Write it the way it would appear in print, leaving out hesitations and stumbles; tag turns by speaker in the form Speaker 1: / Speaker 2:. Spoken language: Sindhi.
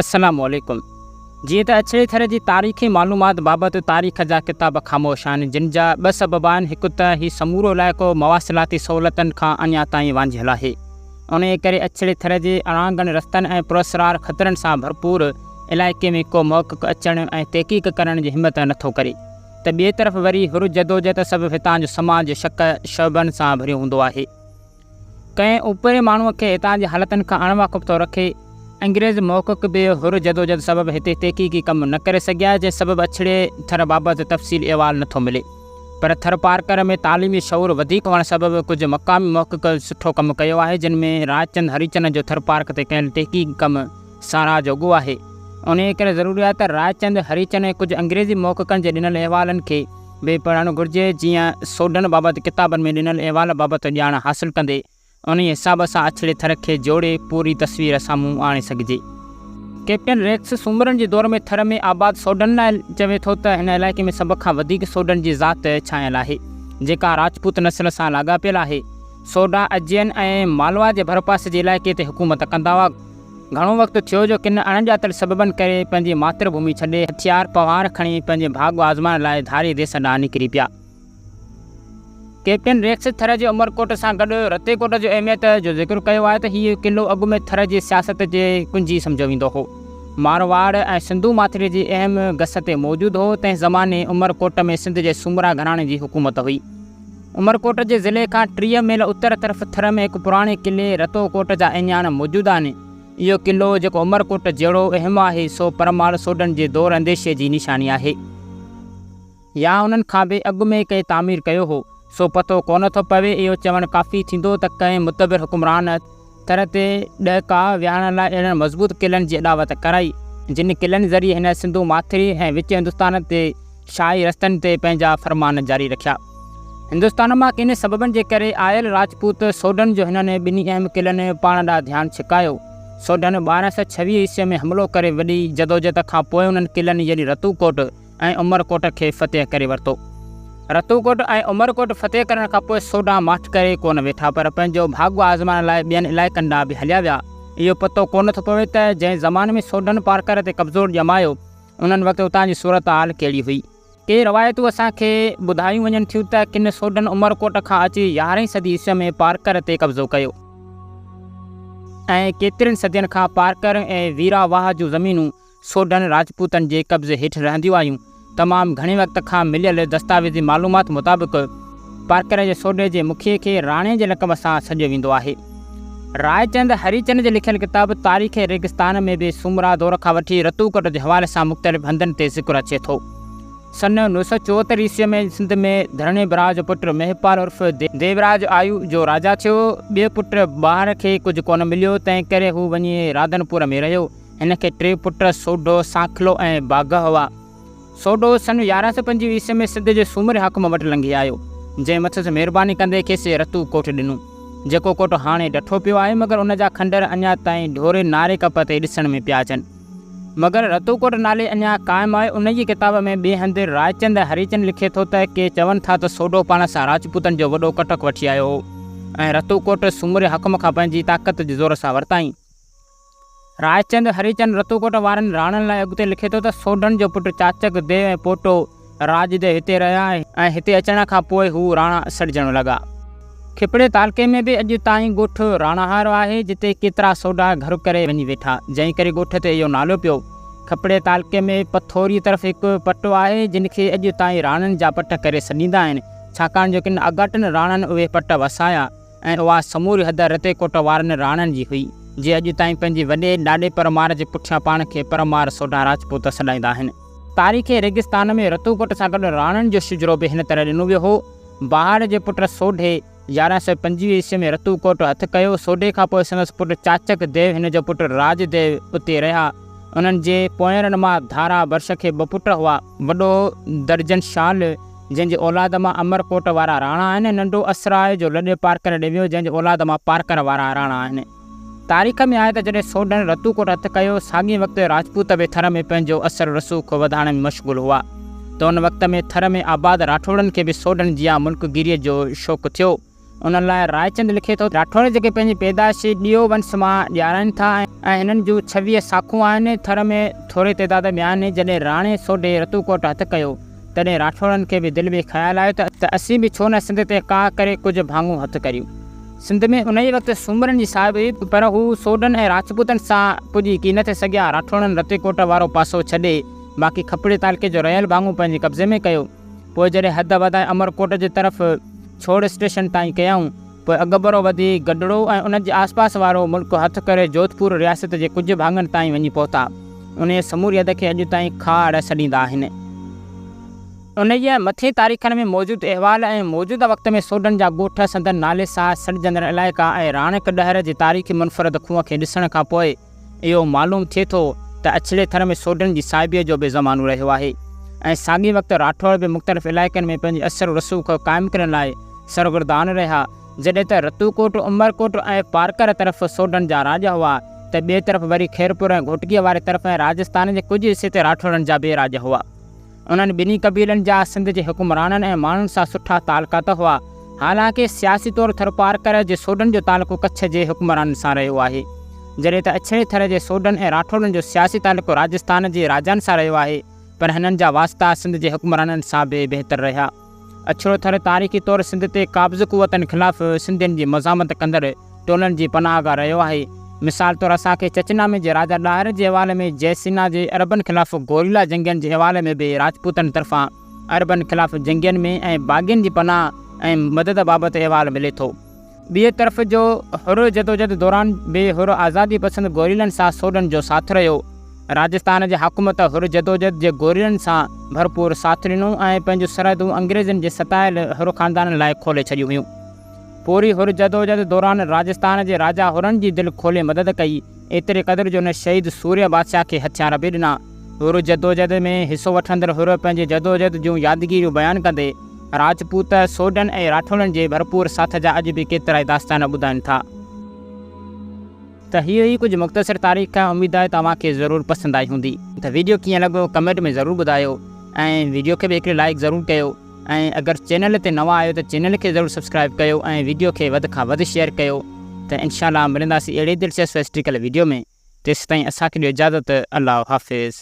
Speaker 1: السلام عليڪم جيئن ته اڇڙي ٿر جي تاريخي معلومات بابت تاريخ جا ڪتاب خاموش آهن جن جا ٻه سبب آهن هڪ ته هي سمورو علائقو مواصلاتي سهولتن کان اڃا تائين وانجهيل آهي انهيء ڪري اڇڙي ٿر جي اڻانگن رستن ۽ پراسرار خطرن سان ڀرپور علائقي ۾ ڪو محقق اچڻ ۽ تحقيق ڪرڻ جي همت نٿو ڪري ته ٻئي طرف وري حر جدوجهد سبب هتان جو سماج شڪ شعبن سان ڀريو هوندو آهي. ڪنهن اوپري ماڻهوء کي هتان جي حالتن کان اڻ واقف ٿو رکي. انگريز محقق به حر جدوجھد سبب هتي تحقيقي ڪم نه ڪري سگهيا، جنهن سبب اڇڙي ٿر بابت تفصيلي احوال نه ٿو ملي. پر ٿرپارڪر ۾ تعليمي شعور وڌيڪ هئڻ سبب ڪجهه مقامي محقق سٺو ڪم ڪيو آهي، جن ۾ راجچند هريچند جو ٿرپارڪ تي ڪيل تحقيقي ڪم ساراهه جوڳو آهي. انهيء ڪري ضروري آهي ته راجچند هريچند ۽ ڪجهه انگريزي محققن جي ڏنل احوالن کي به پڙهڻ گهرجي، جيئن سوڍن بابت ڪتابن ۾ ڏنل احوال بابت ڄاڻ حاصل ڪندي، انهيء حساب سان اڇڙي ٿر کي جوڙي پوري تصوير سامهون آڻي سگهجي. ڪئپٽن ريڪس سومرن جي دور ۾ ٿر ۾ آباد سوڍن لاء چوي ٿو ته هن علائقي ۾ سڀ کان وڌيڪ سوڍن جي ذات ڇانيل آهي، جيڪا راجپوت نسل سان لاڳاپيل آهي. سوڍا اجين ۽ مالوا جي ڀرپاسي جي علائقي تي حڪومت ڪندا هئا. گهڻو وقت ٿيو جو ڪن اڻڄاتل سببن ڪري پنهنجي ماتر ڀومي ڇڏي هٿيار پنهوار کڻي پنهنجي ڀاڳ آزمائڻ لاء ڌاري ديس ڏانهن نڪري پيا. ڪئپٽن ريڪس ٿر جي عمرڪوٽ سان گڏ رتي ڪوٽ جي اهميت جو ذڪر ڪيو آهي ته هيء قلعو اڳ ۾ ٿر جي سياست جي ڪنجي سمجهيو ويندو هو. مارواڙ ۽ سنڌو ماٿري جي اهم گس تي موجود هو. تنهن زماني عمرڪوٽ ۾ سنڌ جي سومرا گهراڻي جي حڪومت هئي. عمرڪوٽ جي ضلعي کان 30 ميل اتر طرف ٿر ۾ هڪ پراڻي قلعي رتو ڪوٽ جا اهڃاڻ موجود آهن. اهو قلعو جيڪو عمرڪوٽ جهڙو اهم آهي سو پرمار سوڍن جي دور انديشيء جي نشاني آهي. يا انهن کان به اڳ ۾ ڪنهن تعمير ڪيو هو، سو پتو ڪونه ٿو پوي. اهو چوڻ ڪافي ٿيندو ته ڪنهن مدبر حڪمران ٿر تي ڏهڪاء ويهارڻ لاء اهڙن مضبوط قلعن جي اڏاوت ڪرائي، جن قلعن ذريعي هن سنڌو ماٿري ۽ وچ هندستان تي شاهي رستن تي پنهنجا فرمان جاري رکيا. هندستان مان ڪن سببن جي ڪري آيل راجپوت سوڍن جو هنن ٻنهي اهم قلعن پاڻ ڏانهن ڌيان ڇڪايو. سوڍن 1226 عيسويء ۾ حملو ڪري وڏي جدوجهد کان پوء انهن قلعن يعني رتوڪوٽ ۽ عمرڪوٽ کي فتح ڪري ورتو. رتوڪوٽ ۽ عمرڪوٽ فتح ڪرڻ کان پوء سوڍا ماٺ ڪري ڪونه ويٺا پر پنهنجو ڀاڳ آزمائڻ لاء ٻين علائقن ڏانهن به هليا ويا. اهو پتو ڪونه ٿو پوي ته جنهن زماني ۾ سوڍن پارڪر تي قبضو ڄمايو، انهن وقت اتان جي صورتحال ڪهڙي هئي. ڪي روايتون اسان کي ٻڌايون وڃن ٿيون ته ڪن سوڍن عمرڪوٽ کان اچي يارهين صدي عيسويء ۾ پارڪر تي قبضو ڪيو ۽ ڪيترين صدين کان پارڪر ۽ ويرا واهه جون زمينون سوڍن راجپوتن جي قبضي هيٺ رهنديون آيون. تمام گهڻي وقت کان مليل دستاويزي معلومات مطابق پارڪر جي سوڍي جي مکيء کي راڻي جي لقب سان سڏيو ويندو آهي. رائچند هريچند جي لکيل ڪتاب تاريخ ريگستان ۾ به سومرا دور کان وٺي رتوڪوٽ جي حوالي سان مختلف هنڌن تي ذڪر اچي ٿو. سن 974 عيسويء ۾ سنڌ ۾ ڌرڻي براء جو پٽ مهپال عرف ديوراج آيو جو راجا ٿيو. ٻئي پٽ ٻاهر کي ڪجهه ڪونه مليو، تنهن ڪري هو وڃي راڌنپور ۾ رهيو. هن کي ٽي پٽ سوڍو، سانکلو ۽ باگهه هئا. سوڍو سن 1125 عيسوي ۾ سنڌ جي سومري حاڪم وٽ لنگهي آيو، جنهن مٿس مهرباني ڪندي کيس رتو ڪوٽ ڏنو، جيڪو ڪوٽ هاڻي ڊٺو پيو آهي، مگر ان جا کنڊر اڃا تائين ڍوري ناري ڪپ تي ڏسڻ ۾ پيا اچن. مگر رتو ڪوٽ نالي اڃا قائم آهي. انهيء ڪتاب ۾ ٻئي هنڌ رائچند هريچند لکي ٿو ته ڪي چون ٿا ته سوڍو پاڻ سان راجپوتن جو وڏو ڪٽڪ وٺي آيو هو ۽ رتو ڪوٽ سومري حاڪم کان پنهنجي طاقت جي زور سان ورتائين. رائچند هريچند رتوڪوٽ وارن راڻن لاء اڳتي لکي ٿو ته سوڍن جو پٽ چاچڪ ديو ۽ پوٽو راڄ ديو هتي رهيا ۽ هتي اچڻ کان پوء هو راڻا سڏجڻ لڳا. کپڙي تعلقي ۾ به اڄ تائين ڳوٺ راڻاهارو آهي، جتي ڪيترا سوڍا گهر ڪري وڃي ويٺا، جنهن ڪري ڳوٺ تي اهو نالو پيو. کپڙي تعلقي ۾ پٿوري طرف هڪ پٽ آهي، جن کي اڄ تائين راڻن جا پٽ ڪري سڏيندا آهن، ڇاڪاڻ جو ڪن آڳاٽن راڻن اهي پٽ وسايا. ۽ اها سموري حد رتي ڪوٽ وارن راڻن جي هئي، جي اڄ تائين پنهنجي وڏي ڏاڏي پرمار جي پٺيان پاڻ کي پرمار سوڍا راجپوت سڏائيندا آهن. تاريخ ريگستان ۾ رتو ڪوٽ سان گڏ راڻن جو شجرو به هن طرح ڏنو ويو هو، بهاڙ جي پٽ سوڍي 1125 عيسوي ۾ رتو ڪوٽ هٿ ڪيو، سوڍي کان پوء سندس پٽ چاچڪ ديو هن جو پٽ راڄ ديو اتي رهيا. انهن جي پوئينرن مان ڌارا برش کي ٻه پٽ هئا. وڏو درجن شال، جنهن جي اولاد مان امر ڪوٽ وارا راڻا آهن ۽ ننڍو اسراء جو لڏي پارڪر ڏي ويو، جنهن جي اولاد مان پارڪر وارا راڻا آهن. تاريخ ۾ آهي ته جڏهن سوڍن رتو ڪوٽ هٿ ڪيو، ساڳئي وقت راجپوت به ٿر ۾ پنهنجو اثر رسوخ وڌائڻ ۾ مشغول هئا ته ان وقت ۾ ٿر ۾ آباد راٺوڙن کي به سوڍن جيان ملڪ گيريء جو شوق ٿيو. ان لاء رائچند لکي ٿو، راٺوڙ جيڪي پنهنجي پيدائش ڏيئو ونس مان ڏيارائين ٿا ۽ هنن جون 26 ساکون آهن، ٿر ۾ ٿوري تعداد ۾ آهن. جڏهن راڻي سوڍي رتوڪوٽ هٿ ڪيو، تڏهن راٺوڙن کي به دل ۾ خيال آيو ته اسين به ڇو نه سنڌ تي ڪاهه ڪري ڪجهه ڀاڱو هٿ ڪريون. سنڌ ۾ انهيء وقت سومرن جي صاحب هئي، پر هو سوڍن ۽ راجپوتن سان پڄي ڪي نه ٿي سگهيا. راٺوڙن رتيڪوٽ وارو پاسو ڇڏي، باقي کپڙي تعلقي جو رهيل ڀاڱو پنهنجي قبضي ۾ ڪيو. پوء جڏهن حد وڌائي امرڪوٽ جي طرف ڇوڙ اسٽيشن تائين ڪيائون، پوء اڳڀرو وڌي گڍڙو ۽ ان جي آسپاس وارو ملڪ هٿ ڪري جوڌپور رياست جي ڪجهه ڀاڱن تائين وڃي پهتا. انهيء سموري حد کي اڄ تائين کاهڙ سڏيندا آهن. انهيء مٿين تاريخن ۾ موجود احوال ۽ موجوده وقت ۾ سوڍن جا ڳوٺ، سندن نالي سان سڏجندڙ علائقا ۽ راڻڪ ڏهر جي تاريخي منفرد کوهه کي ڏسڻ کان پوء اهو معلوم ٿئي ٿو ته اڇڙي ٿر ۾ سوڍن جي صاحبيء جو به زمانو رهيو آهي ۽ ساڳئي وقت راٺوڙ به مختلف علائقن ۾ پنهنجي اثر و رسوخ قائم ڪرڻ لاء سرگردان رهيا. جڏهن ته رتوڪوٽ، عمرڪوٽ ۽ پارڪر طرف سوڍن جا راڄ هئا ته ٻئي طرف وري خيرپور ۽ گهوٽڪيء واري طرف ۽ راجستان جي ڪجهه حصي تي راٺوڙن جا به راڄ هئا. انهن ٻنهي قبيلن جا سنڌ جي حڪمرانن ۽ ماڻهن سان سٺا تعلقات هئا. حالانڪه سياسي طور ٿرپارڪر جي سوڍن جو تعلقو ڪڇ جي حڪمرانن سان رهيو آهي. جڏهن ته اڇڙي ٿر جي سوڍن ۽ راٺوڙن جو سياسي تعلقو راجستان جي راجائن سان رهيو آهي، پر هنن جا واسطا سنڌ جي حڪمرانن سان به بهتر رهيا. اڇڙو ٿر تاريخي طور سنڌ تي قابض قوتن خلاف سنڌين جي مزاحمت ڪندڙ ٽولن جي پناهگاهه رهيو آهي. مثال طور اسان کي چچنامي جي راجا ڏاهر جي حوالي ۾ جئسينا جي عربن خلاف گوريلا جنگين جي حوالي ۾ به راجپوتن طرفان عربن خلاف جنگين ۾ ۽ باغين جي پناهه ۽ مدد بابت احوال ملي ٿو. ٻئي طرف جو حر جدوجھد دوران به حر آزادي پسند گوريلن سان سوڍن جو ساٿ رهيو. راجستان جي حاڪم ته حر جدوجھد جي گوريلن سان ڀرپور ساٿ ڏنو ۽ پنهنجون سرحدون انگريزن جي ستايل حر خاندانن لاء کولي ڇڏيون هيون. پوري حر جدوجھد دوران راجستان جي راجا حرن جي دل کولي مدد ڪئي، ايتري قدر جو هن شهيد سورهيه بادشاهه کي هٿيار به ڏنا. حر جدوجھد ۾ حصو وٺندڙ حر پنهنجي جدوجھد جون يادگيريون بيان ڪندي راجپوت، سوڍن ۽ راٺوڙن جي ڀرپور ساٿ جا اڄ به ڪيترائي داستان ٻڌائين ٿا. ته هيء هئي ڪجهه مختصر تاريخ، اميد آهي ته اوهان کي ضرور پسند آئي هوندي. ته ويڊيو ڪيئن لڳو ڪمينٽ ۾ ضرور ٻڌايو ۽ ويڊيو کي به هڪڙي لائيڪ ضرور ڪيو ۽ اگر چينل تي نوان آهيو ته چينل کي ضرور سبسڪرائيب ڪيو ۽ ويڊيو کي وڌ کان وڌ شيئر ڪيو ته انشاء الله ملنداسين اهڙي دلچسپ هسٽريڪل ويڊيو ۾ تيستائين اسان کي ڏيو اجازت الله حافظ.